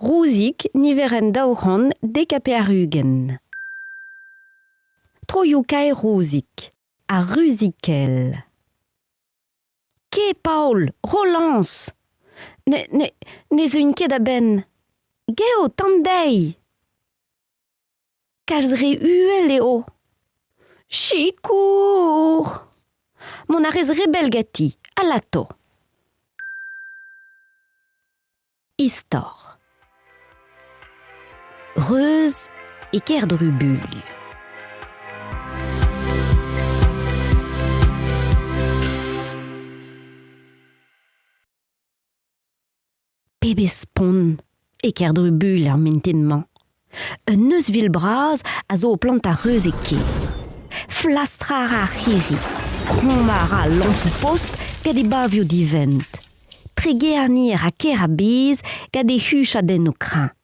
Rouzig niverenn 290. Troioù-kaer Rouzig, ar ruzikell. Ke, Paol, ro lañs ! Ne, ne, ne zeuin ket a-benn. Geo, tan dezhi ! Kalz re uhel eo. Sikour ! Mont a rez re bell ganti, alato. Istor. Reuz e Kerdrubuilh. Pebezh spont e Kerdrubuilh ar mintin-mañ. Un euzhvil bras a zo o plantañ reuz e kêr. Flastrañ a ra ar c'hirri, krommañ a ra al lampoù-post gant e bavioù divent. Tregerniñ a ra kêr a-bezh gant e huchadennoù kreñv.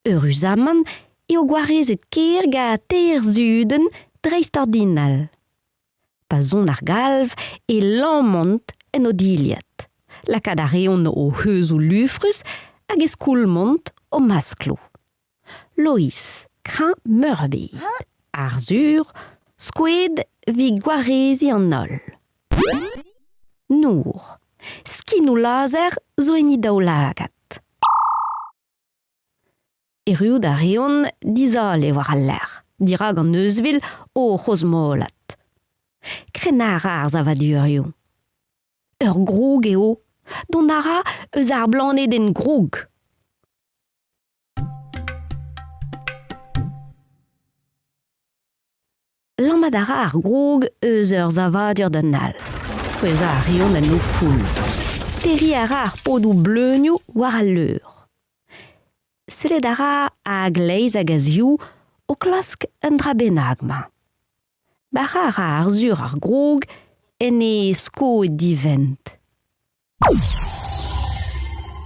Eüruzamant eo gwarezet kêr gant teir zudenn dreistordinal. Pa son ar galv e lammont en o dilhad. Lakaat a reont o heuzoù lufrus hag e skoulmont o maskloù. Loeiz, kreñv meurbet. Arzhur, skoed evit gwareziñ an holl. Nour, skinoù lazer zo en he daoulagad. Erruout a reont dizale war al lec'h, dirak an euzhvil o c'hrozmolat. Krennañ a ra ar savadurioù. Ur groug eo, dont a ra eus ar blanedenn Groug. Lammat a ra ar grog eus ur savadur d'un all. Kouezhañ a reont en o foull. Terriñ a ra ar podoù bleunioù war al leur. Sellet a ra a-gleiz hag a-ziv o klask un dra bennak ma. Bac'hañ a ra Arzhur ar grog en e skoed divent.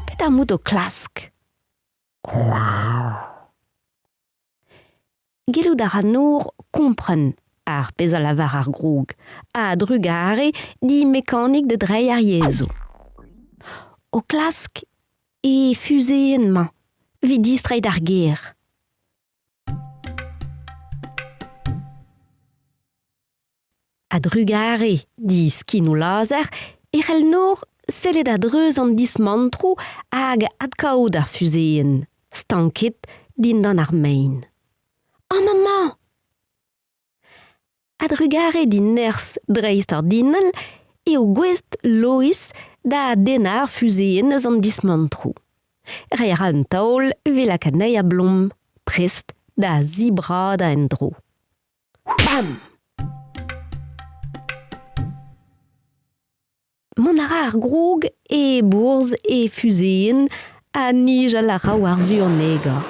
Petra 'mout o klask ? Gellout a ra Noor kompren ar pezh a lavar ar groug a-drugarez d'he mekanik da dreiñ ar yezhoù. O klask e fuzeenn-mañ evit distreiñ d'ar gêr. A-drugarez d'he skinoù lazer e c'hell Noor sellet a-dreuz an dismantroù hag adkavout ar fuzeenn stanket dindan ar mein. Amañ 'mañ ! A-drugarez d'he nerzh dreistordinal eo gouest Lois da dennañ ar fuzeenn eus an dismantroù. Reiñ a ra un taol evit lakaat anezhi a-blom, prest da zibradañ en-dro. Bam ! Mont a ra ar grog e-bourzh e fuzeenn ha nijal a ra war-zu an egor.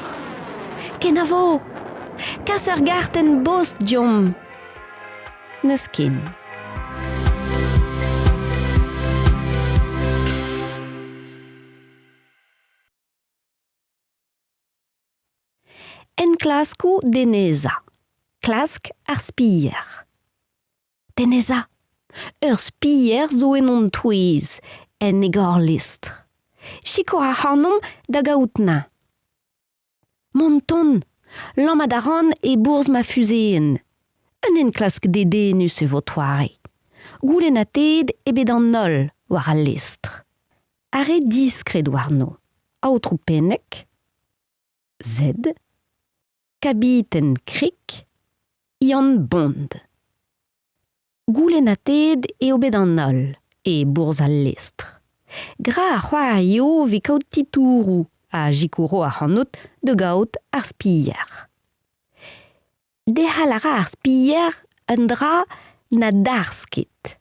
Kenavo ! Kas ur gartenn bost deomp ! N'eus ken. Enklaskoù Deneza. Klask ar spier. Deneza. Ur spier zo en hon touez, en egorlestr. Sikour ac'hanomp da gaout 'nañ. Mont ton, lammat a ran e-bourzh ma fuzeenn. Un enklask dedennus e vo 'toare. Goulennateet eo bet an holl war al lestr. Ar re diskred warno, Aotrou Penneg, Z, kabiten Krik, Yann Bond. Goulennateet eo bet an holl e bourzh al lestr. Gra ar c'hoarioù evit kaout titouroù a sikouro ac'hanout da gaout ar spier. Derc'hel a ra ar spier un dra na darzh ket.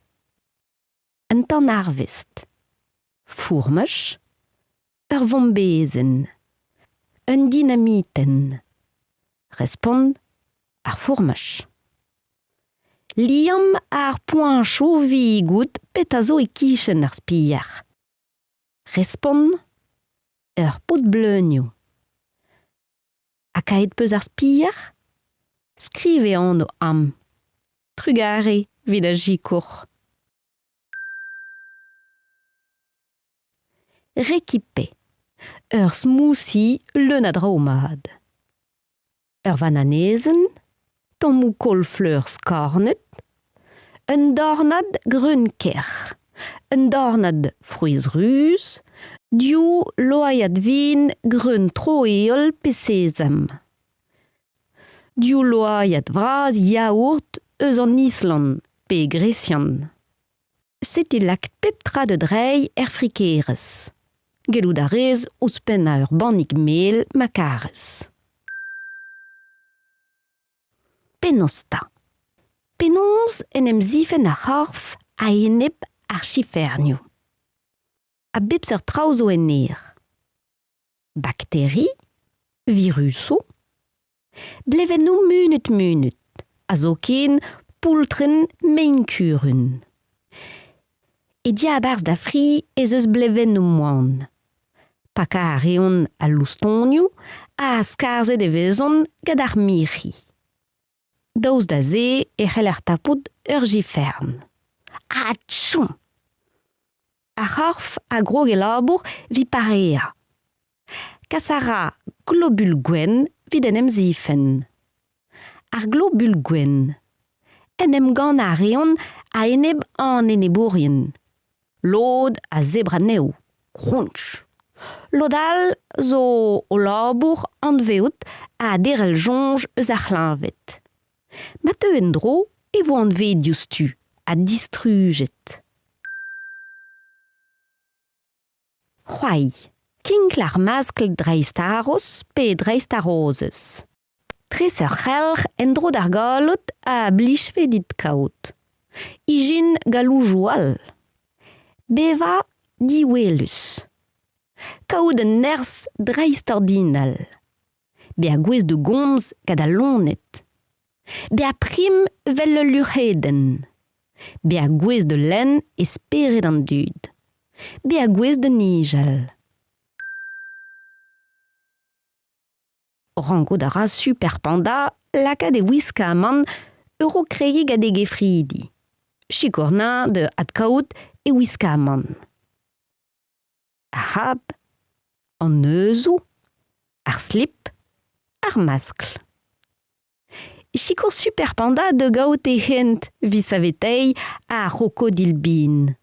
Un tan-arvest. Fourmaj. Ur vombezenn. Un dinamitenn. Respont ar fourmaj. Liamm ar poeñchoù 'vi goût petra zo e-kichen ar spier. Respont ur pod-bleunioù. Ha kaet 'peus ar spier ? Skriv e anv am. Trugarez evit da sikour. Rekipe. Ur smoothie leun a draoù mat. Ur vananezenn, tammoù kaol-fleur skornet, un dornad greun kerc'h, un dornad frouezh ruz, div loaiad vin greun tro-heol pe sezam. Div loaiad vras yaourt eus an Island pe gresian. Setu lak pep tra da dreiñ er frikerez. Gellout a rez ouzhpennañ ur bannig mel ma karez. Penaos 'ta ? Penaos en em zifenn ar c'horf a-enep ar sifernioù ? A bep seurt traoù zo en aer. Bakteri, virusoù, blevennoù munut-munut ha zoken poultrenn mein-kurun. E diabarzh da fri ez eus blevennoù moan. Pakañ a reont al loustonioù ha skarzhet e vezont gant ar mirc'hi. Daoust da se e c'heller tapout ur jifern. Atchom ! Ar c'horf a grog e labour evit pareañ. Kas a ra globul gwenn evit en em zifenn. Ar globul gwenn. En em gannañ a reont a-enep an enebourien. Lod a zebr anezho, kroñch. Lod all zo o labour anvezout ha derc'hel soñj eus ar c'hleñved. Ma teu en-dro e vo anveet diouzhtu ha distrujet. C'hoari. Kinkl ar maskl dreist-haroz pe dreist-harozez. Tres ur c'helc'h en-dro d'ar galloud a blijfe dit kaout. Ijin galloujoù all. Bevañ diwelus. Kaout un nerzh dreistordinal. Bezañ gouest da gomz gant al loened. Bezañ prim 'vel ul luc'hedenn. Bezañ gouest da lenn e spered an dud. Bezañ gouest da nijal. Rankout a ra Super Panda lakaat e wiskamant ur o kregiñ gant e gefridi. Sikour 'neñ da adkaout e wiskamant. Ar c'hab, an neuzoù, ar slip, ar maskl. Sikour Super Panda da gaout e hent evit saveteiñ ar c'hrokodil bihan.